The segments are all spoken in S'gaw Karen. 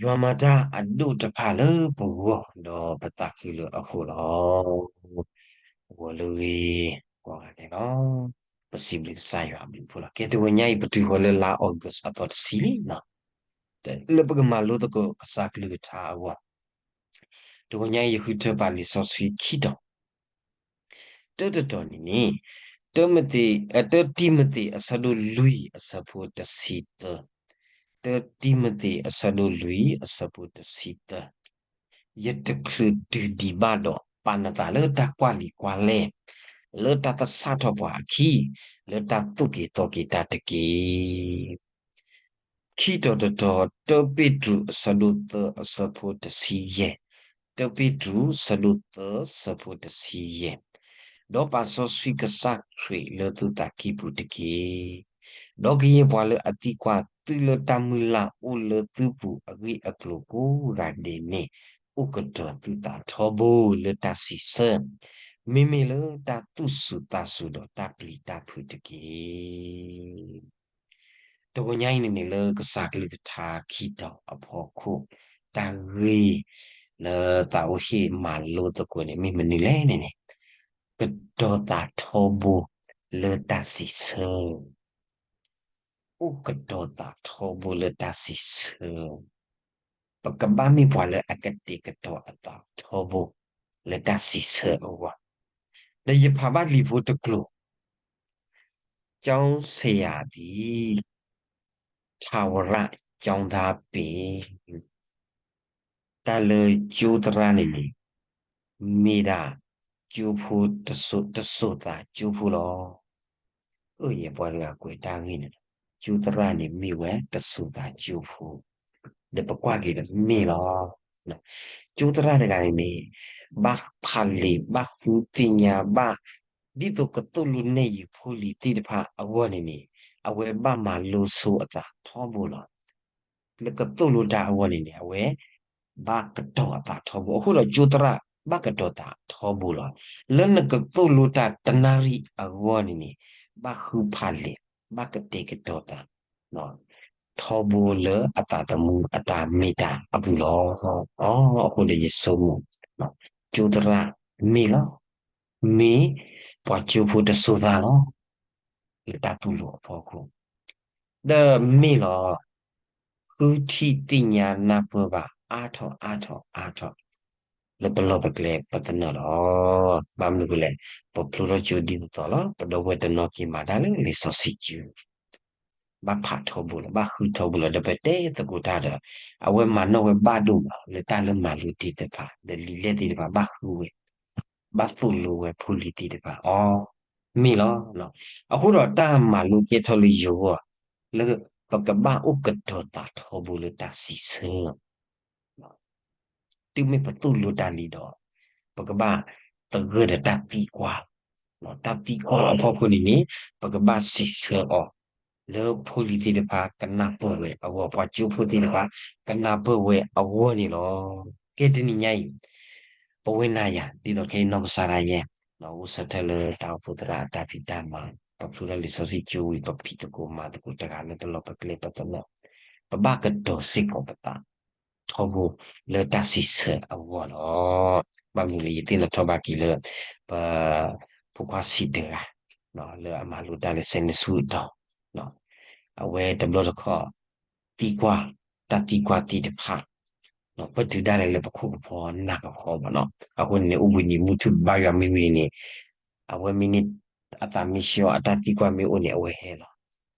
ယွၤမၤတၢ်အဒိၣ်တဖၣ်လၢပဂီၢ် ဒီးပသးခုလၢအဃိလီၤ. ဂီၤလၢဂ့ၤ ကိးဂၤဒဲးလီၤ. ပစံးဘျုးကစၢ်ယွၤအဘျုးအဖှိၣ်လီၤ. ကဲ တဂီၤညါအံၤ ပတုၤဃီၤလၢလါ August အသီတဆံလံ. လၢပကမၤလိသကိးကစၢ်ကလုၢ်ကထါအဂီၢ်, တဂီၤညါအံၤ ယဃုထၢပာ်လံာ်စီဆှံခံတီၤ တၢတတီၤန့ၣ်န့ၣ်, တၢမသ့း, တၢတံၤမသ့း အဆၢဒိၣ်လွံၢ် အဆၢဖိတဆံသၢ, တၢတံၤမသ့း အဆၢဒိၣ်လွံၢ် အဆၢဖိတဆံသၢ, ယတချုးတုၤဒံးဘၣ်ဒီး ပာ်နသးလၢတၢ်ကွၢ်လံာ်ကွၢ်လဲၢ်, လၢတၢ်သဆၣ်ထီၣ်ပှၤအခံ, လၢတၢ်သိၣ်က့ၤသီက့ၤတၢ်တက့ၢ်. ခံတီၤတတီၤ, တၢပ့းတရူး အဆၢဒိၣ်သၢ အဆၢဖိတဆံယဲၢ်, တၢပ့းတရူး အဆၢဒိၣ်သၢ အဆၢဖိတဆံယဲၢ်, ဒီးပာ်စီဆှံကစၢ်ခရံာ်လၢသုသးကံၢ်ပူၤတက့ၢ်. ဒီးကယဲၢ်ပှၤလၢအသံကွၢ်သုလၢတၢ်မုၢ်လၢ် အိၣ်လၢသုပူၤအဂ့ၢ်အကျိၤကိးဂၤဒဲးန့ၣ်, အိၣ်ကတီၤသုသးထီဘိလၢတၢ်စံးဆၢ, မ့မ့ၢ်လၢတၢ်သူၣ်စူၤသးစူၤဒီးတၢ်ပျံၤတၢ်ဖုးတက့ၢ်. တဂီၤညါအံၤန့ၣ်န့ၣ် လၢကစၢ်ကလုၢ်ကထါခံတီၤအဖီခိၣ်, တၢ်ဂ့ၢ်လၢသးအိၣ်ဟ့ၣ်မၤလိသကိးန့ၣ် မ့ၢ်မနုၤလဲၣ်န့ၣ်န့ၣ်, ကတီၤသးထီဘိလၢတၢ်စံးဆၢ, အိၣ်ကတီၤသးထီဘိလၢတၢ်စံးဆၢ ပကဘၣ်မ့ၢ်ပှၤလၢအကတဲာ်ကတီၤအသးထီဘိ လၢတၢ်စံးဆၢအဂီၢ်, ဒီးယဖးဘၣ်လံာ်ဖိတကျိၤ, ကျောင်းဆရာသည် ထာဝရကျောင်းသားပင် တၢ်လၢကၠိသရၣ်န့ၣ်န့ၣ် မ့ၢ်ဒၣ်ကၠိဖိတစိၤသးကၠိဖိလီၤ. အၢ ယပှၤတဂၤကွဲးတၢ်ဂ့ၢ်န့ၣ်လီၤ. ကၠိသရၣ်န့ၣ်မ့ၢ်ဝဲတစိၤသးကၠိဖိ, ဒီးပကွၢ်က့ၤဒီးမ့ၢ်လီၤ. ကၠိသရၣ်တဂၤန့ၣ်န့ၣ် ဘၣ်ဖးလံာ် ဘၣ်ဃုသ့ၣ်ညါ ဘၣ် ဒ်သိးကသိၣ်လိနဲၣ်ယုာ်ဖိလံၤသ့ၣ်တဖၣ်အဂီၢ်န့ၣ်န့ၣ်, အဝဲဘၣ်မၤလိဆိအသးထီဘိလီၤ. လၢကသိၣ်လိတၢ်အဂီၢ်န့ၣ်န့ၣ် အဝဲ ဘၣ်ကတီၤအသးထီဘိ. အဃိဒီးကၠိသရၣ်ဘၣ်ကတီၤသးထီဘိလီၤ. လၢနကသိၣ်လိတၢ်တနၣ်ရံၣ်အဂီၢ်န့ၣ်န့ၣ်, ဘၣ်ဃုဖးလဲၢ်, ဘၣ်ကတဲာ်ကတီၤသး ထီဘိလၢအသးသမူအတၢ်မ့ၢ်တၢ်အပူၤလီၤ. အဃိဒီးယဆိကမိၣ်, ကၠိသရၣ်မ့ၢ်လီၤ. မ့ၢ်ပှၤကၠိဖိတစိၤသးလီၤ. လၢတၢ်တူၢ်လိာ်အဖီခိၣ် ဒီးမ့ၢ်လီၤ. ဃုထံၣ်သ့ၣ်ညါနၢ်ပၢၢ်ဘၣ်အါထီၣ်အါထီၣ်အါထီၣ် လၢပလီၢ်ပကျဲပသနၢၣ်လီၤ. ဘၣ်မနုၤအဃိလဲၣ်, ပဖျိထီၣ်ကၠိဒ်သိးသိးလီၤ. ပဒီပုၢ်ဝဲၢ်တနီၤက့ၤမၤတၢ်လၢလံာ်စီဆှံကၠိ, ဘၣ်ဖးထီဘိလီၤ, ဘၣ်ဃုထီဘိလီၤ, ဒီးပတဲသကိးတၢ်ဒီး အဝဲမၤနီၣ်ဝဲဘၣ်ဒိၣ်မး လၢတၢ်လၢမၤလိသ့ၣ်တဖၣ် ဒီးလံာ်လဲၢ်သ့ၣ်တဖၣ် ဘၣ်ဃုဝဲ ဘၣ်သိၣ်လိဝဲဖိလံၤသ့ၣ်တဖၣ်အီၤ, မ့ၢ်လီၤ. အဃိဒီးတၢ်မၤလိကဲထီၣ်လၢယဂီၢ် လၢပကဘၣ်အိၣ်ကတီၤသးထီဘိလၢတၢ်စံးဆၢ တုၤမ့ၢ်ပသိၣ်လိတၢ်လံဒီး ပကဘၣ်သဂၢၢ်ဒီးတၢ်သံကွၢ်, တၢ်သံကွၢ်အဖီခိၣ်န့ၣ်န့ၣ် ပကဘၣ်စံးဆၢအီၤ လၢဖိလံၤသ့ၣ်တဖၣ်ကနၢ်ပၢၢ်ဝဲအဂီၢ်, ပှၤကၠိဖိသ့ၣ်တဖၣ် ကနၢ်ပၢၢ်ဝဲအဂီၢ်န့ၣ်လီၤ. ကဲတနံၤညါအံၤ ပဝဲနၤယၤ ဒ်သိးခဲအံၤနီၢ်ကစၢ်ဒၣ်ယဲ အိၣ်ဆၢထၢၣ်လၢတၢ်အိၣ်ဖှိၣ်သရၣ်အတၢ်ဖံးတၢ်မၤ, ပဖျိထီၣ်လံာ်စီဆှံကၠိဝံၤ ပဖံးသကိးမၤသကိးတဂၤလၢပလီၢ်ပကျဲပသနၢၣ်, ပဘၣ်ကတီၤစ့ၢ်ကီးပသး ထီဘိလၢတၢ်စံးဆၢအဂီၢ်လီၤ. ဘၣ်မနုၤလၢ ယသ့ၣ်နီၣ်ထီၣ်ဘၣ်က့ၤလၢ ပဖိခွါဆံးတဂၤ လၢအမၤလိတၢ်လၢ Sunday School အတီၢ်, အဝဲတဘျီတခီၣ် သံကွၢ် တၢ်သံကွၢ်သ့ၣ်တဖၣ် ပတုၤဒၣ်လဲာ်လၢပခိၣ်ပဖီနၢ်ကဖီဘၣ်နီၤ. အဃိန့ၣ်န့ၣ် အိၣ်ဘှံးနံၤမုၢ်ထူၣ်ဘါယွၤမ့ၢ်ဝံၤန့ၣ် အဝဲမ့ၢ်န့ၣ် အသးမ့ၢ်ဆှီအတၢ်သံကွၢ်မ့ၢ်အိၣ်န့ၣ် အဝဲဟဲလီၤ.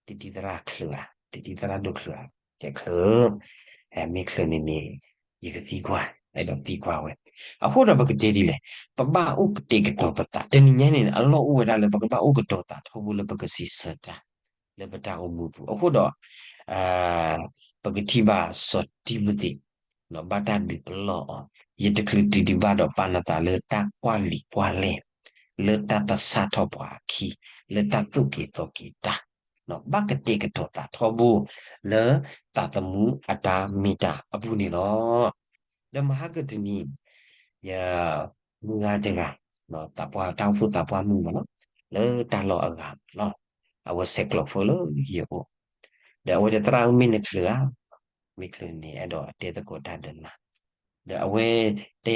တံတံသရၣ်ချုးဧါ, တံတံသရၣ်ဒိၣ်ချုးဧါ, ကဲချုး, မ့ၢ်ချုးန့ၣ်န့ၣ် ယကသံကွၢ်, အဲၣ်ဒိးသံကွၢ်ဝဲ. အဃိဒီးပကတဲဒ်လဲၣ်, ပဘၣ်အိၣ်ကတဲာ်ကတီၤပသး, တနံၤညါန့ၣ် အလီၢ်အိၣ်ဝဲဒၣ်လၢပကဘၣ်အိၣ်ကတီၤသးထီဘိလၢပကစံးဆၢတၢ် လၢပတၢ်အိၣ်မူပူၤ. အဃိဒီး ပကထံၣ်ဘၣ်စီၤတံၤမသ့း ဘၣ်တၢ်ဒုးပလီၢ်အီၤ, ယတချုးတုၤဒံးဘၣ်ဒီး ပာ်နသးလၢတၢ်ကွၢ်လံာ်ကွၢ်လဲၢ်, လၢတၢ်သဆၣ်ထီၣ်ပှၤအခံ, လၢတၢ်သိၣ်က့ၤသီက့ၤတၢ်, ဘၣ်ကတဲာ်ကတီၤသးထီဘိ လၢသးသမူအတၢ်မ့ၢ်တၢ်အပူၤန့ၣ်လီၤ. ဒီးမဟါကတနံၤ ယမုၢ်ဂၤတဂၤ တၢ်အိၣ်ဖှိၣ်သးပှၢ်မုၣ်မးနီၤ, လၢတၢ်လီၢ်အဂၤလီၤ. အဝဲဆဲးကျိးဖိလၢယအိၣ်, ဒီးအဝဲတဲသရၣ်ဧၢ မ့ၢ်နချုးဧါ, မ့ၢ်ချုးန့ၣ် အဲၣ်ဒိးတဲသကိးတၢ်ဒီးနၤ, ဒီးအဝဲတဲ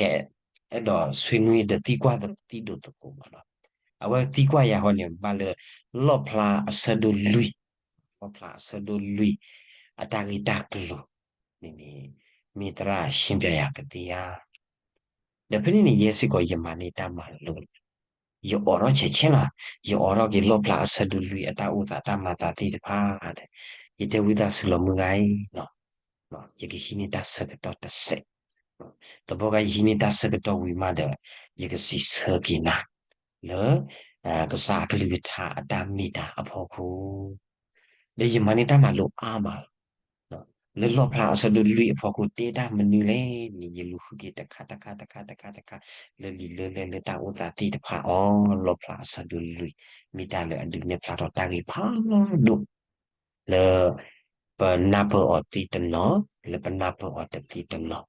အဲၣ်ဒိးဆွေနွေးဒီးသံကွၢ်သကိးသံဒိးသကိးမးလီၤ. အဝဲသံကွၢ်ယၤဃီန့ၣ် ဘၣ်လၢ လီၣ်ဖျါအဆၢဒိၣ်လွံၢ်, လီၣ်ဖျါအဆၢဒိၣ်လွံၢ် အတၢ်ဂ့ၢ်တၢ်ကျိၤန့ၣ်န့ၣ် မ့ၢ်သရၣ်ရှင်းပြယၤကသ့ဧါ. ဒီးဖဲန့ၣ်န့ၣ် ယဲစ့ၢ်ကီးယမၤန့ၢ်တၢ်မၤလိလီၤ. ယအိးထီၣ်ဆဲးဆဲးလီၤ. ယအိးထီၣ်က့ၤလီၣ်ဖျါအဆၢဒိၣ်လွံၢ်အတၢ်အိၣ်သးတၢ်မၤသးသ့ၣ်တဖၣ်ဒီး ယတဲဝံသးစူၤလီၤမုၢ်ဂၤအံၤ, ယကဟံးန့ၢ်တၢ်ဆၢကတီၢ်တစဲး, တဘျီခါယဟံးန့ၢ်တၢ်ဆၢကတီၢ်ဝံၤမးဒီး ယကစံးဆၢက့ၤနၤ လၢ ကစၢ်အကလုၢ်ကထါအတၢ်မ့ၢ်တၢ်အဖီခိၣ်, ဒီးယမၤန့ၢ်တၢ်မၤလိအါမးလီၤ. လၢလီၣ်ဖျါအဆၢဒိၣ်လွံၢ်အဖီခိၣ်တဲတၢ်မနုၤလဲၣ်န့ၣ် ယလူၤဃုက့ၤတခါတခါတခါတခါတခါ လၢလံာ်လၢလဲၢ်လၢတၢ်အိၣ်သးသ့ၣ်တဖၣ်အီၤ, လီၣ်ဖျါအဆၢဒိၣ်လွံၢ် မ့ၢ်တၢ်လၢအဒုးနဲၣ်ဖျါထီၣ်တၢ်ဂ့ၢ်ဖးဒိၣ် လၢ ပနၢ်ပၢၢ်အီၤသ့တနီၤ, လၢပနၢ်ပၢၢ်အီၤတသ့တနီၤ,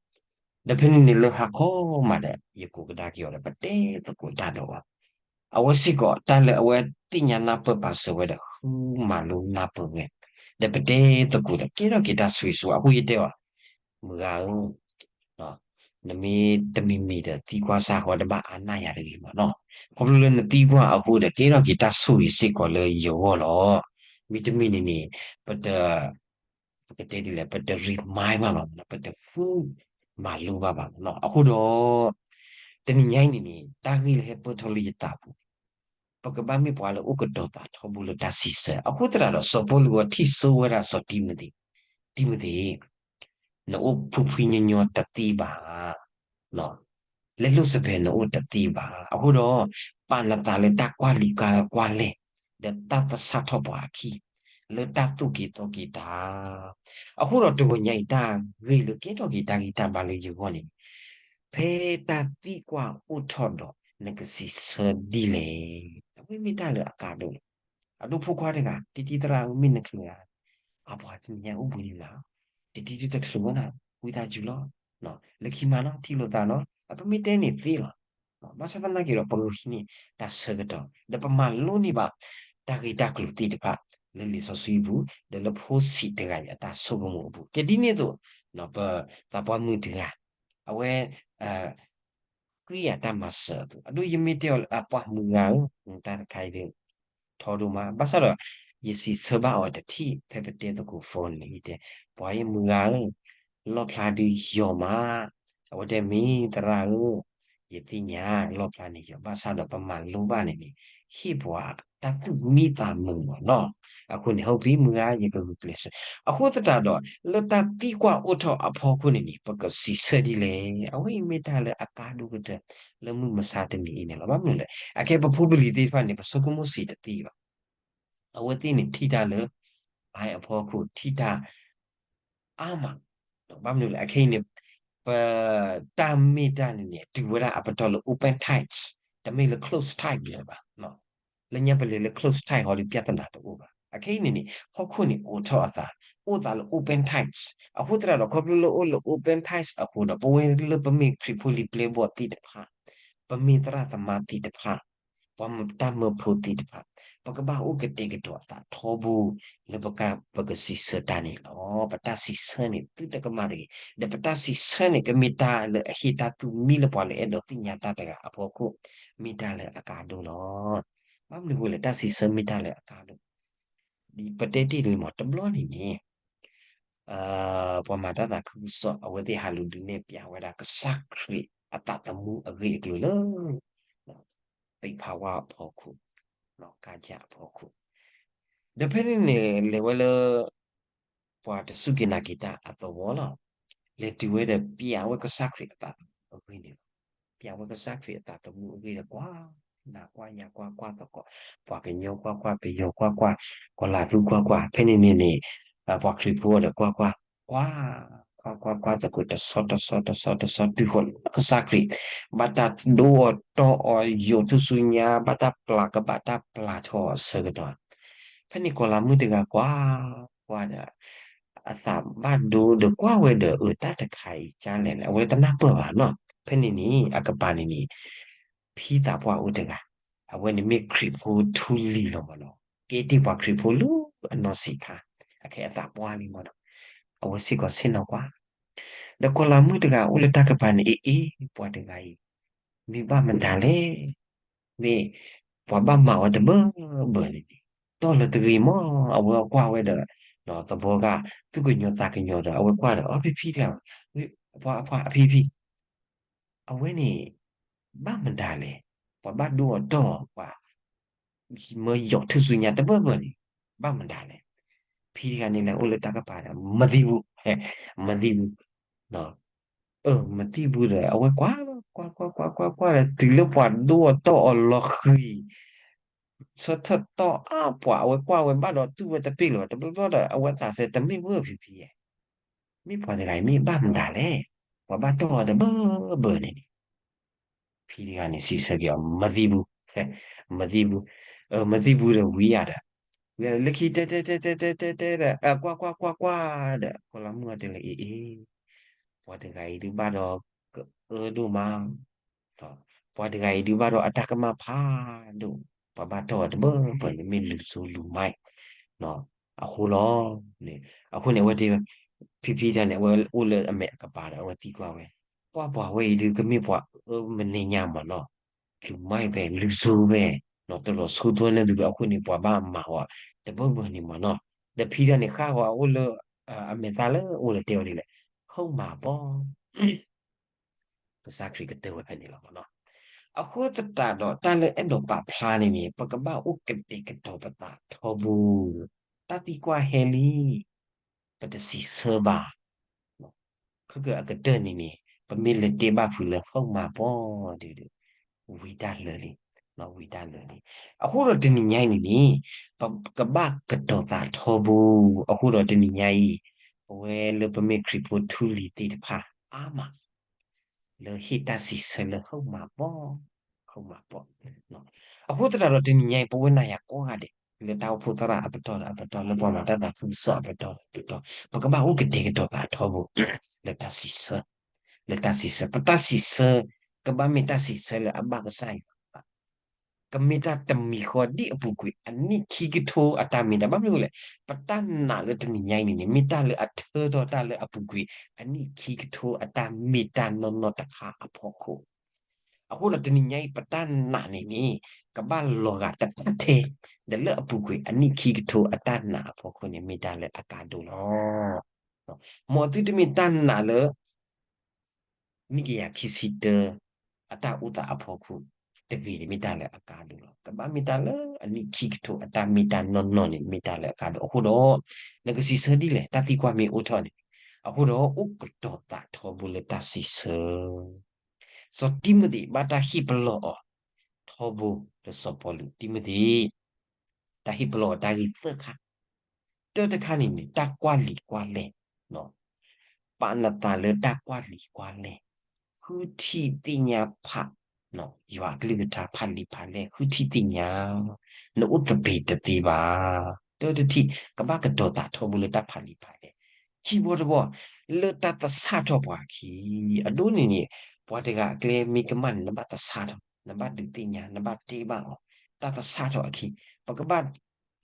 ဒီးဖဲန့ၣ်န့ၣ်လၢဟါခီမးဒီး ယကိးကဒါက့ၤအီၤဒီး ပတဲသကိးတၢ်ဒီးအီၤ, အဝဲစ့ၢ်ကီးတၢ်လၢအဝဲသ့ၣ်ညါနၢ်ပၢၢ်ပာ်စၢၤဝဲဒီး ဃုမၤလိနၢ်ပၢၢ်ဝဲ, ဒီးပတဲသကိးဒီး ကဲထီၣ်က့ၤတၢ်ဆိၣ်ဂ့ၤဆိၣ်ဝါ အဃိယတဲအီၤ, မုၢ်ဂၤဧၢ နမ့ၢ်တမံၤမံၤဒီးသံကွၢ်စ့ၢ်ကီးတဘၣ်အါနၢ်ယၤတဂ့ၤမးနီၤ, ခီဖျိလၢနသံကွၢ်အဃိဒီး ကဲထီၣ်က့ၤတၢ်ဆိၣ်ဂ့ၤစ့ၢ်ကီးလၢယဂီၢ်လီၤ. မ့တမ့ၢ်န့ၣ်န့ၣ် ပတ ပကတဲဒ်လဲၣ် ပတ remind ဘၣ်ဘၣ်မးနီၤ, ပတဃုမၤလိဘၣ်ဘၣ်မးနီၤ. အဃိဒီး တနံၤညါအံၤန့ၣ်န့ၣ် တၢ်ဂ့ၢ်လၢဟဲပၢၢ်ထီၣ်လၢယသးပူၤ ပကဘၣ်မ့ၢ်ပှၤလၢအိၣ်ကတီၤသးထီဘိလၢတၢ်စံးဆၢ, အဃိသတးဒီး စီၤပီလူးအထံၣ်ဆိဝဲဒၣ်စီၤတံၤမသ့း, တံၤမသ့း, နအိၣ်ဖှံဖှံညီညီတသ့ဘၣ်, လဲလိာ်စဲးဖဲနအိၣ်တသ့ဘၣ်. အဃိဒီး ပာ်နသးလၢတၢ်ကွၢ်လံာ်ကွၢ်လဲၢ်, ဒီးတၢ်သဆၣ်ထီၣ်ပှၤအခံ, လၢတၢ်သူၣ်က့ၤသီက့ၤတၢ် အဃိဒီးတဂီၤညါအံၤတၢ်ဂ့ၢ်လၢကဲထီၣ်က့ၤတၢ်ဂံၢ်တၢ်ဘါလၢယဂီၢ်န့ၣ်, ဖဲတၢ်သံကွၢ်အိၣ်ထီၣ်ဒီး နကစံးဆၢဒ်လဲၣ်. အဝဲမ့ၢ်တၢ်လၢအကါဒိၣ်လီၤ. အဒိဖိခွါတဂၤ တံတံသရၣ်ဧၢ မ့ၢ်နချုးဧါ, အပှၤတနံၤညါအိၣ်ဘှံးနံၤလီၤ, တံတံတချုးဝဲနၤ, ဝံသးစူၤလီၤ, လၢခံမးနီၤ ထံၣ်လိာ်သးနီၤ, အပမ့ၢ်တဲန့ၣ်သ့လီၤ. ဘၣ်ဆၣ်သနာ်က့ဒီး ပကဟံးန့ၢ်တၢ်ဆၢကတီၢ် ဒီးပမၤလိန့ၢ်ဘၣ် တၢ်ဂ့ၢ်တၢ်ကျိၤသ့ၣ်တဖၣ် လၢလံာ်စီဆှံပူၤ ဒီးလၢဖိဆံးတဂၤအံၤအတၢ်ဆိကမိၣ်အပူၤ ကဲဒ်န့ၣ်အသိး ပသးပှၢ်မုၣ်တဂၤ အဝဲ ဃ့ယၤတၢ်မၤစၢၤအသိး အဒိ ယမ့ၢ်တဲအီၤလၢအပှၢ်မုၢ်ဂၤဧၢ, တၢ်တခါအံၤ ထီဒိၣ်မး, ဘၣ်ဆၣ်ဒီး ယစံးဆၢဘၣ်အီၤတထံၣ် ဖဲပတဲသကိး phone န့ၣ် ယတဲ ပှၤယဲမုၢ်ဂၤဧၢ, လီၣ်ဖျါဒုးယီၤမး, အဝဲတဲမ့ၢ်သရၣ်ဧၢ, ယသ့ၣ်ညါ လီၣ်ဖျါန့ၣ်ယီၤ ဘၣ်ဆၣ်ဒီးပမၤလိဘၣ်န့ၣ်န့ၣ် ဟ့ၣ်ပှၤတၢ်သူၣ်မံသးမုာ်မးနီၤ, အဃိန့ၣ် ဟုတ်ပြီ မုၢ်ဂၤ ယကဂုာ်ကျဲးစၢး, အဃိသတးဒီး လၢတၢ်သံကွၢ်အိၣ်ထီၣ်အဖီခိၣ်န့ၣ်န့ၣ် ပကစံးဆၢဒ်လဲၣ်, အဝဲအံၤမ့ၢ်တၢ်လၢအကါဒိၣ်ကတၢၢ် လၢမုၢ်မဆါတနံၤအံၤန့ၣ်လီၤ. ဘၣ်မနုၤလဲၣ်, အခဲပဖိပလံၤသ့ၣ်တဖၣ်န့ၣ် ပဆိကမိၣ်စံးတသ့ဘၣ်, အဝဲသ့ၣ်န့ၣ်ထံၣ်တၢ်လၢ အဖီခိၣ် ထံၣ်တၢ် အါမး, ဘၣ်မနုၤလဲၣ် အခဲအံၤန့ၣ် ပတၢ်မ့ၢ်တၢ်န့ၣ်န့ၣ် တုၤဝဲဒၣ်အပတီၢ်လၢ open tight, တမ့ၢ်လၢ close tight လၢၤဘၣ်, လၢညါပလဲၤလၢ close tight ဟီဒီး ပြဿနာတအိၣ်ဘၣ်. အခဲအံၤန့ၣ်န့ၣ် ဟီၣ်ခိၣ်န့ၣ်အိးထီၣ်အသး, အိၣ်သးလၢ open tight, အဃိသတးဒီး ခီဖျိလၢအိၣ်လၢ open tight အဃိဒီး ပဝဲလၢပမ့ၢ်ခရံာ်ဖိလံၤပျဲၢ်ဘီၣ်သ့ၣ်တဖၣ်, ပမ့ၢ်သရၣ်သမါသ့ၣ်တဖၣ် ပှၤတၢ်မၢဖိသ့ၣ်တဖၣ် ပကဘၣ်အိၣ်ကတဲာ်ကတီၤအသးထီဘိ လၢပက ပကစံးဆၢတၢ်န့ၣ်လီၤ. ပတၢ်စံးဆၢန့ၣ် သုတကမၣ်တဂ့ၤ, ဒီးပတၢ်စံးဆၢန့ၣ် ကမ့ၢ်တၢ်လၢအဟ့ၣ်တၢ်သူၣ်မံလၢပှၤလၢအဲၣ်ဒိးသ့ၣ်ညါတၢ်တဂၤအဖီခိၣ် မ့ၢ်တၢ်လၢအကါဒိၣ်လီၤ. ဘၣ်မနုၤအဃိလဲၣ် တၢ်စံးဆၢမ့ၢ်တၢ်လၢအကါဒိၣ်, ပတဲတ့ၢ်လံမး တဘျီန့ၣ်န့ၣ် ပှၤမၤတၢ်သးခုကစီၣ် အဝဲသ့ၣ်ဟးလူၤဒုးနဲၣ်ဖျါဝဲဒၣ် ကစၢ်ခရံာ်အသးသမူအဂ့ၢ်အကျိၤလၢ သ့ၣ်ဖးဝါအဖီခိၣ်, ကါယၢ်အဖီခိၣ်, ဒီးဖဲန့ၣ်န့ၣ် လဲၤဝဲလၢ ပှၤတစူၢ်က့ၤနာ်က့ၤတၢ်အသဝီလီၤ. လဲၤတုၤဝဲဒီးပျးဝဲကစၢ်ခရံာ်အသးသမူအဂ့ၢ်န့ၣ်လီၤ. ပျးဝဲကစၢ်ခရံာ်အသးသမူအဂ့ၢ်ဒီး ကွၢ်နၤကွၢ်ယၤကွၢ်ကွၢ်သကိး, ပှၤကညီကွၢ်ကွၢ် ပယီၤကွၢ်ကွၢ် ကီၤလၤသူကွၢ်ကွၢ်, ဖဲန့ၣ်န့ၣ်န့ၣ် ပှၤခရံာ်ဖိဒီးကွၢ်ကွၢ်, ကွၢ်, ကွၢ်ကွၢ်ကွၢ်သကိး တဆီတဆီတဆီတဆီ တုၤဃီၤလၢကစၢ်ခရံာ် ဘၣ်တၢ်ဒိအီၤတီအီၤ ယိာ်ထူၣ်စုညါ ဘၣ်တၢ်ပျၢ်ကဘၣ်တၢ်ပျၢ်ထီၣ်အဆၢကတီၢ်, ဖဲန့ၣ်ကီၤလၤမုၣ်တဂၤကွၢ်, ကွၢ်ဒီး အသးဘၣ်ဒိဒီးကွၢ်ဝဲဒီး အၢ တၢ်တခါအံၤကၢ်လဲၣ်န့ၣ် အဝဲတနၢ်ပၢၢ်ဘၣ်နီၤ. ဖဲန့ၣ်န့ၣ် အကပၤန့ၣ်န့ၣ် ဖံသးပှၢ်အိၣ်တဂၤ, အဝဲန့ၣ်မ့ၢ်ခရံာ်ဖိထူလံၤလီၤမးနီၤ. ကဲတ့ၢ်ပှၤခရံာ်ဖိလၢအနီၢ်ဆံးခါ, အခဲအသးပှၢ်လံမးနီၤ. အဝဲစ့ၢ်ကီးဆ့ၣ်နီၤကွၢ် ဒီးကီၤလၤမုၣ်တဂၤအိၣ်လၢတၢ်ကပၤန့ၣ် အ့ၣ်အ့ၣ် ပှၤတဂၤအံၤ မ့ၢ်ဘၣ်မတၤလဲၣ်, မ့ၢ်ပှၤဘၣ်မၤအီၤတဘၢဘၢန့ၣ်န့ၣ်, တီၢ်လၢတဂ့ၤမး အဝဲကွၢ်ဝဲဒီး သဘီက သူၣ်ကညီၤသးကညီၤဒီး အဝဲကွၢ်ဒီး အဖံဖံတဂၤ, ပှၤအဖံဖံ အဝဲန့ၣ် ဘၣ်မတၤလဲၣ်, ပှၤဘၣ်ဒိအီၤတီၢ်အီၤ ပှၤ မၢယီၤထူၣ်စုညါတဘၢဘၢန့ၣ် ဘၣ်မတၤလဲၣ်. ဖံတဂၤန့ၣ်လဲၤအိၣ်လၢတၢ်ကပၤဒီး မသံဘူး, မသံဘူး, မသံဘူးဒီး အဝဲကွၢ် ကွၢ်ကွၢ်ကွၢ်ကွၢ်ကွၢ်ဒီး တုၤလၢပှၤဒိအီၤတီၢ်အီၤလီၤဃံၤ ဆၢထၢၣ်တီၢ်အါပှၤ အဝဲကွၢ်ဝဲဘၣ်ဒီးတူၢ်ဝဲတပ့ၢ်လၢၤဘၣ် တဘျီဘျီဒီး အဝဲသးစဲတမ့ၢ်ဝဲဖံဖံဧါ မ့ၢ်ပှၤတဂၤအံၤမ့ၢ်ဘၣ်မတၤလဲၣ်, ပှၤဘၣ်တီၢ်အီၤတဘၢဘၢန့ၣ်န့ၣ် ဖံတဂၤန့ၣ်စံးဆၢက့ၤအီၤ မသံဘူး, မသံဘူး, မသံဘူးဒီးဝံၤယၤဒီး ဝံၤယၤလၢခံတဲတဲတဲတဲတဲတဲဒီး ကွၢ်ကွၢ်ကွၢ်ကွၢ်ဒီး ကီၤလၤမုၣ်အီၤတဲလၢအ့ၣ်အ့ၣ် ပှၤတဂၤအံၤဒုးဘၣ်ဒီးကအၢဒိၣ်မး ပှၤတဂၤအံၤဒုးဘၣ်ဒီးအတၢ်ကမၣ်ဖးဒိၣ်, ပှၤဘၣ်တီၢ်အီၤတဘၢဘၢန့ၣ် မ့ၢ်လူၤစိလူၤမါ, အဃိလီၤ, အဃိန့ၣ် အဝဲတဲ ဖံဖံတၢ်န့ၣ် အဝဲအိၣ်လၢအမဲာ်အကပၤဒီး အဝဲသံကွၢ်ဝဲ, ကွၢ်ပှၤဝဲအံၤဒုးကမ့ၢ်ပှၤအၢမနံၤညါမးနီၤ, လူၤမါဖဲ လူၤစိဖဲ, တလီၤဆိသွဲန့ၣ်ဒုး အဃိန့ၣ် ပှၤဘၣ်မၤအီၤတဘၢဘၢန့ၣ်မးနီၤ, ဒီးဖံတၢ်န့ၣ် ဃၣ်ဂီၤအအိၣ်လၢ အမဲာ်သၣ်လၢအိၣ်လၢတဲဝဲဒ်လဲၣ်, ဟီၣ်မးပီ ကစၢ်ခရံာ်ကတၢၢ်ဝဲဖဲန့ၣ်လီၤမးနီၤ. အဃိသတးဒီး တၢ်လၢအဲၣ်ဒိးပာ်ဖျါန့ၣ်န့ၣ် ပကဘၣ်အိၣ်ကတဲာ်ကတီၤပသးထီဘိ, တၢ်သံကွၢ်ဟဲလံ, ပတစံးဆၢဘၣ်. ခဲကၢအကတၢၢ်န့ၣ်န့ၣ် ပမ့ၢ်လဲၤတဲဘၣ်ဖုးလၢဟီၣ်မးပီဒုး ဝံတၢ်လၢာ်လံ, ဝံတၢ်လၢာ်လံ. အဃိဒီးတနံၤညါအံၤန့ၣ်န့ၣ် ပကဘၣ်ကတီၤသးထီဘိ, အဃိဒီးတနံၤညါအံၤ ပဝဲလၢပမ့ၢ်ခရံာ်ဖိထူလံၤသ့ၣ်တဖၣ်အါမး လၢဟ့ၣ်တၢ်စံးဆၢလၢဟီၣ်မးပီ, ဟီၣ်မးပီ. အဃိသတးဒီးတနံၤညါအံၤ ပဝဲနၤယၤကိးဂၤဒဲး လၢတၢ်အိၣ်ဖှိၣ်သရၣ်အပတီၢ်ဒီးအပတီၢ် လၢပှၤမၤတၢ်သးခုကစီၣ်အပတီၢ်ဒီးအပတီၢ် ပကဘၣ်အိၣ်ကတဲာ်ကတီၤသးထီဘိ လၢတၢ်စံးဆၢ, လၢတၢ်စံးဆၢ, ပတၢ်စံးဆၢ ကဘၣ်မ့ၢ်တၢ်စံးဆၢလၢအဘၣ်ကစၢ်ယွၤ ကမ့ၢ်တၢ်တမံၤဃီဒ်အပူၤကွံာ် အနံၣ်ခံကထိအတၢ်မ့ၢ်တၢ် ဘၣ်မနုၤလဲၣ်, ပတၢ်နာ်လၢတနံၤညါအံၤန့ၣ်န့ၣ် မ့ၢ်တၢ်လၢအထၢထီၣ်တၢ်လၢအပူၤကွံာ် အနံၣ်ခံကထိအတၢ်မ့ၢ်တၢ်နီၢ်နီၢ်တခါအဖီခိၣ်, အဃိဒီးတနံၤညါအံၤ ပတၢ်နာ်န့ၣ်န့ၣ် ကဘၣ်လီၤဂာ်တဖၣ်ထဲ ဒီးလၢအပူၤကွံာ်အနံၣ်ခံကထိအတၢ်နာ်အဖီခိၣ်န့ၣ် မ့ၢ်တၢ်လၢအကါဒိၣ်လီၤ. မ်သုတမ့ၢ်တၢ်နာ်လၢ နံၣ်ကယၤခံဆံတၢ အတၢ်အိၣ်သးအဖီခိၣ်တဂ့ၤန့ၣ် မ့ၢ်တၢ်လၢအကါဒိၣ်လီၤ. ကဘၣ်မ့ၢ်တၢ်လၢအနံၣ်ခံကထိအတၢ်မ့ၢ်တၢ်နီၢ်နီၢ်န့ၣ် မ့ၢ်တၢ်လၢအကါဒိၣ်. အဃိဒီး နကစံးဆၢဒ်လဲၣ် တၢ်သံကွၢ်မ့ၢ်အိၣ်ထီၣ်န့ၣ်, အဃိဒီးအိၣ်ကတီၤသးထီဘိလၢတၢ်စံးဆၢ စီၤတံၤမသ့းဘၣ်တၢ်ဟ့ၣ်ပလီၢ်အီၤ ထီဘိလၢစီၤပီလူး တံၤမသ့း တၢ်ဟ့ၣ်ပလီၢ်အီၤတၢ်ဂ့ၢ်သၢခါ, တၢတခါန့ၣ်န့ၣ် တၢ်ကွၢ်လံာ်ကွၢ်လဲၢ်, ပာ်နသးလၢတၢ်ကွၢ်လံာ်ကွၢ်လဲၢ်, ဃုထံၣ်သ့ၣ်ညါဖး ယွၤအကလုၢ်ကထါဖးလံာ်ဖးလဲၢ် ဃုထံၣ်သ့ၣ်ညါ, နအိၣ်သပ့ၤတသ့ဘၣ်. တၢတထံၣ် ကဘၣ်ကတီၤသးထီဘိလၢတၢ်ဖးလံာ်ဖးလဲၢ်, ခံဘီတဘီ လၢတၢ်သဆၣ်ထီၣ်ပှၤအခံ, အဒိန့ၣ်န့ၣ် ပှၤတဂၤအကျဲမ့ၢ်ကမၣ်န့ၣ် နဘၣ်သဆၣ်ထီၣ် နဘၣ်ဒုးသ့ၣ်ညါ နဘၣ်တဲဘၣ်အီၤ, တၢ်သဆၣ်ထီၣ်အခံ, ပကဘၣ်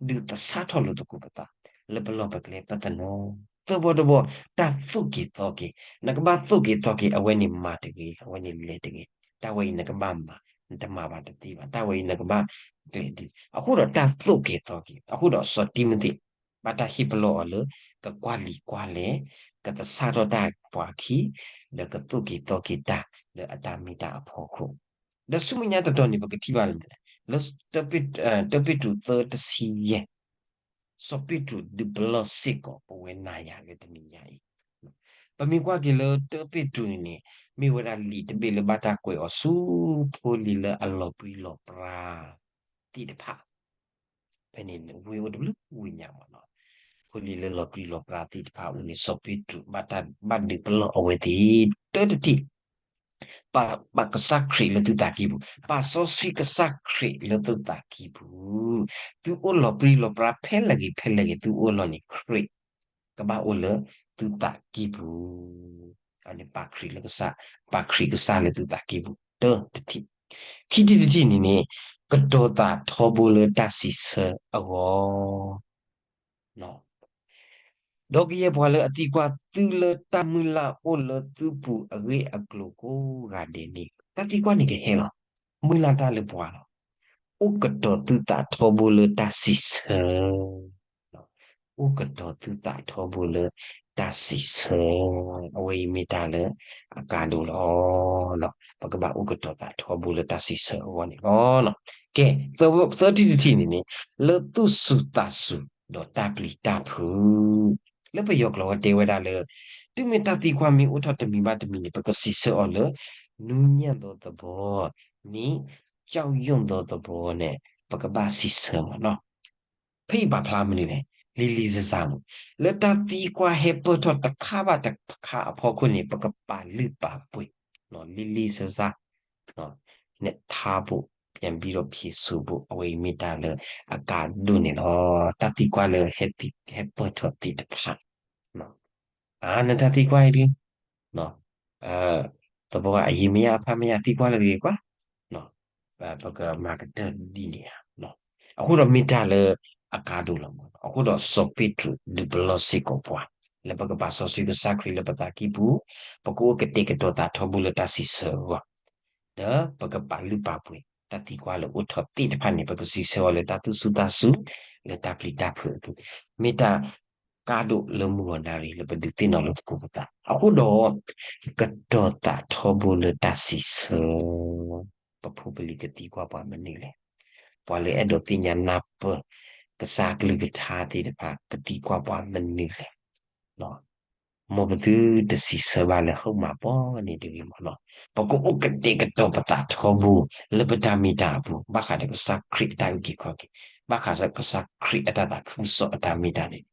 ဒုးသဆၣ်ထီၣ်လိာ်သကိးပသး လၢပလီၢ်ပကျဲပသနၢၣ်, သၢဘီတဘီ တၢ်သိၣ်က့ၤသီက့ၤ, နကဘၣ်သိၣ်က့ၤသီက့ၤ အဝဲန့ၣ်မၤတဂ့ၤ အဝဲန့ၣ်လဲၤတဂ့ၤ, တၢ်ဝဲအံၤနကဘၣ်မၤ, နတမၤဘၣ်တသ့ဘၣ်, တၢ်ဝဲအံၤနကဘၣ်ကျဲဒ်, အဃိဒီးတၢ်သိၣ်က့ၤသီက့ၤ, အဃိဒီးစီၤတံၤမသ့း ဘၣ်တၢ်ဟ့ၣ်ပလီၢ်အီၤလၢ ကကွၢ်လံာ်ကွၢ်လဲၢ်, ကသဆၣ်ထီၣ်တၢ်ပှၤအခံ, ဒီးကသိၣ်က့ၤသီက့ၤတၢ်လၢအတၢ်မ့ၢ်တၢ်အဖီခိၣ်, ဒီးဆူမဲာ်ညါတတီၤန့ၣ် ပကထံၣ်ဘၣ်လၢ လၢ တၢပ့းတရူးသၢတဆံယဲၢ်, စီၤပ့းတရူးဒုးပလီၢ်စ့ၢ်ကီးပဝဲနၤယၤလၢတနံၤညါအံၤ, ပမ့ၢ်ကွၢ်က့ၤလၢတၢပ့းတရူးန့ၣ်န့ၣ် မ့ၢ်ဝဲဒၣ်လံာ်တဘ့ၣ်လၢဘၣ်တၢ်ကွဲးအီၤဆူဖိလံၤလၢအလီၤပြံလီၤပြါသ့ၣ်တဖၣ် ဖဲန့ၣ်န့ၣ် ဝ့ၢ်အိၣ်တဘျုးဝ့ၢ်ညါမးနီၤ, ဖိလံၤလၢလီၤပြံလီၤပြါသ့ၣ်တဖၣ်အအိၣ်န့ၣ် စီၤပ့းတရူးဘၣ်တၢ်ဘၣ်ဒုးပလီၢ်အဝဲသ့ၣ် တၢတထံၣ် ပာ် ပာ်ကစၢ်ခရံာ်လၢသုသးကံၢ်ပူၤ, ပာ်စီဆှံကစၢ်ခရံာ်လၢသုသးကံၢ်ပူၤ, သုအိၣ်လီၤပြံလီၤပြါဖဲလဲၣ်ဂ့ၤဖဲလဲၣ်ဂ့ၤ သုအိၣ်လီၤန့ၣ် ခရံာ်ကဘၣ်အိၣ်လၢသုသးကံၢ်ပူၤ, အန့ၣ်ပာ်ခရံာ်လၢကစၢ်, ပာ်ခရံာ်ကစၢ်လၢသုသးကံၢ်ပူၤ တၢတထံၣ်, ခံထံၣ်တထံၣ်န့ၣ်န့ၣ် ကတီၤသးထီဘိလၢတၢ်စံးဆၢအဂီၢ် ဒီးကယဲၢ်ပှၤလၢအသံကွၢ်သုလၢတၢ်မုၢ်လၢ်အိၣ်လၢသုပူၤအဂ့ၢ်အကျိၤကိးဂၤဒဲးန့ၣ် တၢ်သံကွၢ်န့ၣ်ကဟဲလီၤ. မုၢ်လၢ်တၢ်လၢပှၤလီၤ. အိၣ်ကတီၤသုသးထီဘိလၢတၢ်စံးဆၢ အိၣ်ကတီၤသုသးထီဘိလၢတၢ်စံးဆၢ, အဝဲအံၤမ့ၢ်တၢ်လၢအကါဒိၣ်လီၤ. ပကဘၣ်အိၣ်ကတီၤသးထီဘိလၢတၢ်စံးဆၢအဂီၢ်န့ၣ်လီၤ. ကဲ, သၢထံၣ်တထံၣ်န့ၣ်န့ၣ် လၢသူၣ်စူၤသးစူၤဒီးတၢ်ပျံၤတၢ်ဖုး လၢပယီၤကျိာ်ဝဲတဲဝဲဒၣ်လၢ တုၤမ့ၢ်တၢ်သံကွၢ်မ့ၢ်အိၣ်ထီၣ်တမံၤဘၣ်တမံၤန့ၣ် ပကစံးဆၢအီၤလၢ နူညံ့သောသဘော န့ၣ် ကြောက်ရွံ့သောသဘောန့ၣ် ပကဘၣ်စံးဆၢမးနီၤ. ဖဲအံၤပာ်ဖျါမနုၤလဲၣ်, လံၤလံၤစၢ်စၢ်မး, လၢတၢ်သံကွၢ်ဟဲပၢၢ်ထီၣ်တခါဘၣ်တခါအဖီခိၣ်န့ၣ် ပကပာ်လုၢ်ပာ်ပှ့ၤ, လံၤလံၤစၢ်စၢ် နထါဘိၣ် ပြန်ပြီးတော့ဖြေဆိုဖို့ အဝဲအံၤမ့ၢ်တၢ်လၢအကါဒိၣ်န့ၣ်လီၤ. တၢ်သံကွၢ်လၢဟဲပၢၢ်ထီၣ်သ့ၣ်တဖၣ် နတၢ်သံကွၢ်အံၤဒ် သဘီအယံၤမ့ၢ်ယါအဖးမ့ၢ်ယါသံကွၢ်လၢအဂ့ၤကွၢ်, ပကမၤကတၢၢ်ဒ်န့ၣ်ဧါ. အဃိဒီးမ့ၢ်တၢ်လၢအကါဒိၣ်လီၤမး. အဃိဒီးစီၤပ့းတရူးဒုးပလီၢ်စ့ၢ်ကီးပှၤ လၢပကဘၣ်စီဆှံကစၢ်ခရံာ်လၢပသးကံၢ်ပူၤ, ပကအိၣ်ကတဲာ်ကတီၤသးထီဘိလၢတၢ်စံးဆၢအဂီၢ် ဒီးပကပာ်လုၢ်ပာ်ပှ့ၤ တၢ်သံကွၢ်လၢအိၣ်ထီၣ်သ့ၣ်တဖၣ်န့ၣ် ပကစံးဆၢအီၤလၢတၢ်သူၣ်စူၤသးစူၤ လၢတၢ်ပျံၤတၢ်ဖုးအပူၤ, မ့ၢ်တၢ်ကါဒိၣ်လၢမုၢ်ဂီၤနၣ်ရံၣ်လၢပဒုးသ့ၣ်နီၣ်လိာ်သကိးပသး. အဃိဒီး ကတီၤသးထီဘိလၢတၢ်စံးဆၢ ပဖိပလံၤကသံကွၢ်ပှၤမနုၤလဲၣ်. ပှၤလၢအဲၣ်ဒိးသ့ၣ်ညါနၢ်ပၢၢ် ကစၢ်ကလုၢ်ကထါသ့ၣ်တဖၣ် ကသံကွၢ်ပှၤမနုၤလဲၣ်. မ်ပသုတစံးဆၢဘၣ်လၢဟိမးပီန့ၣ်တဂ့ၤမးနီၤ. ပကအိၣ်ကတဲာ်ကတီၤပသးထီဘိ လၢပတၢ်မ့ၢ်တၢ်အပူၤ ဘၣ်ဃးဒီးကစၢ်ခရံာ်အတၢ်အုၣ်က့ၤခီၣ်က့ၤ, ဘၣ်ဃးဒီးကစၢ်ခရံာ်အတၢ်သးခုကစီၣ်အတၢ်မ့ၢ်တၢ်န့ၣ်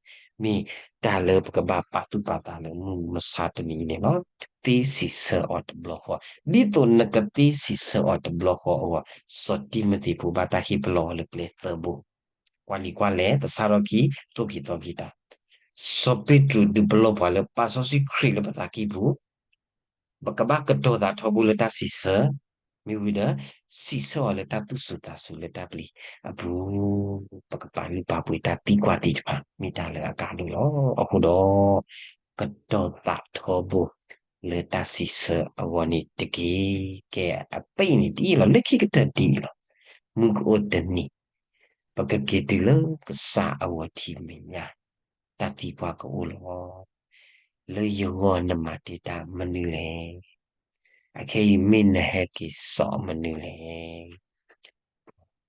မ့ၢ်တၢ်လၢပကဘၣ်ပာ်သူၣ်ပာ်သးလၢမုၢ်မဆါတနံၤအံၤန့ၣ်လီၤ. သ့စံးဆၢအီၤတဘျီဃီ, ဒ်သိးနကသ့စံးဆၢအီၤတဘျီဃီအဂီၢ်, စီၤတံၤမသ့းဖိဘၣ်တၢ်ဟ့ၣ်ပလီၢ်အီၤလၢကျဲသၢဘိ, ကွၢ်လံာ်ကွၢ်လဲၢ်, သဆၣ်ထီၣ်ခံ, သိၣ်က့ၤသီက့ၤတၢ်. စီၤပ့းတရူးဒုးပလီၢ်ပှၤလၢပာ်စီဆှံခရံာ်လၢပသးကံၢ်ပူၤ ပကဘၣ်ကတီၤသးထီဘိလၢတၢ်စံးဆၢ, မ့ၢ်ဝံၤဒီး စံးဆၢအီၤလၢတၢ်သူၣ်စူၤသးစူၤလၢတၢ်ပျံၤအပူၤ, ပကပာ်လုၢ်ပာ်ပှ့ၤတၢ်သံကွၢ်သ့ၣ်တဖၣ် မ့ၢ်တၢ်လၢအကါဒိၣ်လီၤ. အဃိဒီး ကတီၤသးထီဘိ လၢတၢ်စံးဆၢအဂီၢ်န့ၣ်တက့ၢ်. ကဲ အပ့ၢ်န့ၣ်ဒ်အံၤလီၤ, လၢခံကတၢၢ်ဒ်အံၤလီၤ. မုၢ်ကအိၣ်တနံၤ ပကက့ၤတုၤလၢကစၢ်အဂီၢ်ထံးမဲာ်ညါ, တၢ်သံကွၢ်ကအိၣ်လီၤ. လၢယဂီၢ်နမၤတ့ၢ်တၢ်မနုၤလဲၣ်. အခဲအံၤမ့ၢ်နဟဲက့ၤစိာ်မနုၤလဲၣ်.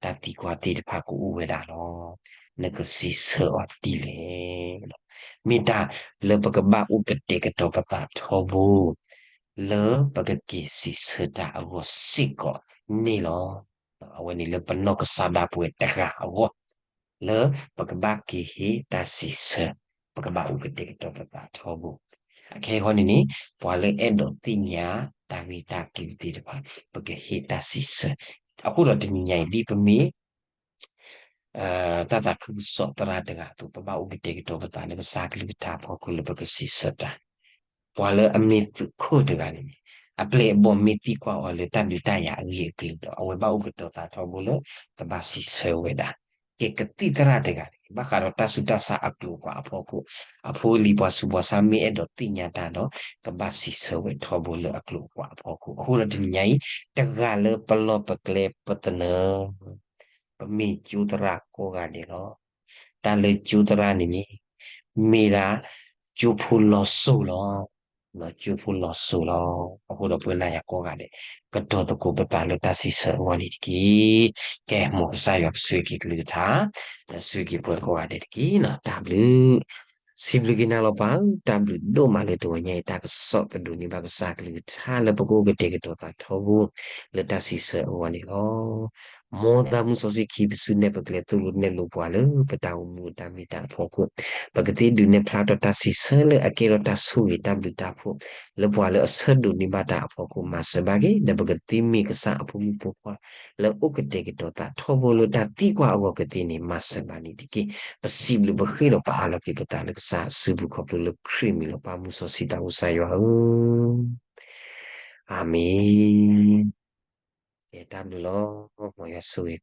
တၢ်သံကွၢ်သ့ၣ်တဖၣ်ကအိၣ်ဝဲဒၣ်လီၤ. နကစံးဆၢအီၤဒ်လဲၣ်. မ့ၢ်တၢ်လၢပကဘၣ်အိၣ်ကတဲာ်ကတီၤပသးထီဘိ လၢပကက့ၤစံးဆၢတၢ်အဂီၢ်စ့ၢ်ကီးန့ၣ်လီၤ. အဝဲန့ၣ်လၢပနီၢ်ကစၢ်ဒၣ်ပဝဲတဂၤအဂီၢ် လၢပကဘၣ်က့ၤဟ့ၣ်တၢ်စံးဆၢ, ပကဘၣ်အိၣ်ကတဲာ်ကတီၤပသးထီဘိ. အခဲအံၤဃီန့ၣ်န့ၣ် ပှၤလၢအဲၣ်ဒိးသ့ၣ်ညါတၢ်ဂ့ၢ်တၢ်ကျိၤသ့ၣ်တဖၣ် ပကဟ့ၣ်တၢ်စံးဆၢ. အဃိဒီးတနံၤညါအံၤ ဒ်ပမ့ၢ် တၢ်သးခုကစီၣ်သရၣ်တဂၤအသိး ပဘၣ်အိၣ်ကတဲာ်ကတီၤပသးလၢကစၢ်ကလုၢ်ကထါအဖီခိၣ်လၢပကစံးဆၢတၢ်. ပှၤလၢအမ့ၢ်သုးခိၣ်တဂၤန့ၣ်န့ၣ် အပျဲၢ်အဘီၣ်မ့ၢ်သံကွၢ်အီၤလၢတၢ်ဒုးတၢ်ယၤအဂ့ၢ်အကျိၤဒီး အဝဲဘၣ်အိၣ်ကတီၤသးထီဘိလၢ ကဘၣ်စံးဆၢဝဲဒၣ်. ကဲကသံၣ်သရၣ်တဂၤန့ၣ် ဘၣ်ဃးဒီးတၢ်ဆူးတၢ်ဆါအကျိၤအကွာ်အဖီခိၣ်, အဖိအလံၤပှၤဆူးပှၤဆါမ့ၢ်အဲၣ်ဒိးသ့ၣ်ညါတၢ်ဒီး ကဘၣ်စံးဆၢဝဲထီဘိလၢအကျိၤအကွာ်အဖီခိၣ်. အဃိဒီးတနံၤညါအံၤ တဂၤလၢပလီၢ်ပကျဲပသနၢၣ် ပမ့ၢ်ကၠိသရၣ်ကိးဂၤဒဲးလီၤ. တၢ်လၢကၠိသရၣ်န့ၣ်န့ၣ် မ့ၢ်ဒၣ်ကၠိဖိလီၤစိၤလီၤ. ကၠိဖိလီၤစိၤလီၤ. အဃိဒီးပဝဲနၤယၤကိးဂၤဒဲး ကတီၤသကိးပသးလၢတၢ်စံးဆၢအဂီၢ်န့ၣ်တက့ၢ်. ကဲ မ်ကစၢ်ယွၤကဆိၣ်ဂ့ၤက့ၤကလုၢ်ကထါ ဒီးဆိၣ်ဂ့ၤက့ၤပှၤကိးဂၤဒဲးတက့ၢ်. တၢ်ဘျုး စံးဘျုးက့ၤနၤလီၤပၢ်ဧၢ, တၢ်ဘျုးဒိၣ်မးလၢတဝီညါအံၤ တၢ်ကစီၣ်ကဒိးန့ၢ်ဘၣ်ကစၢ်ကလုၢ်ကထါလၢပကအိၣ်ကတဲာ်ကတီၤသးထီဘိ လၢတၢ်စံးဆၢအဂီၢ်န့ၣ်လီၤ. မ်သးမုၢ်စီဆှံခံပစုနဲၣ်ပကျဲသိၣ်လိနဲၣ်လိပှၤလၢပတၢ်အိၣ်မူအတၢ်မ့ၢ်တၢ်အဖီခိၣ်, ပကသ့ဒုးနဲၣ်ဖျါထီၣ်တၢ်စံးဆၢလၢအကဲထီၣ်တၢ်ဆိၣ်ဂ့ၤတၢ်ဘျုးတၢ်ဖှိၣ် လၢပှၤလၢအဆၢဒိးန့ၢ်ဘၣ်တၢ်အဖီခိၣ်မၤစၢၤဘၣ်က့ၤ, ဒီးပကသ့မ့ၢ်ကစၢ်အဖိမုၣ်ဖိခွါ လၢအိၣ်ကတဲာ်ကတီၤသးထီဘိလၢတၢ်သံကွၢ်အဂီၢ်ကသ့န့ၣ် မၤစၢၤဘၣ်န့ၣ်တက့ၢ်. ပစံးဘျုးပဃ့ဒီးပအၢၣ်လီၤက့ၤပသးလၢကစၢ်အစုပူၤခီဖျိလၢခရံာ်မံၤလီၤ. ပၢ်မုၢ်စီဆှံတၢ်အိၣ်ကစၢ်ယွၤဧၢ, အၤမ့ၣ်. ကဲတၢ်ဘျုးလီၤ. မ်ယွၤဆိၣ်ဂ့ၤကိး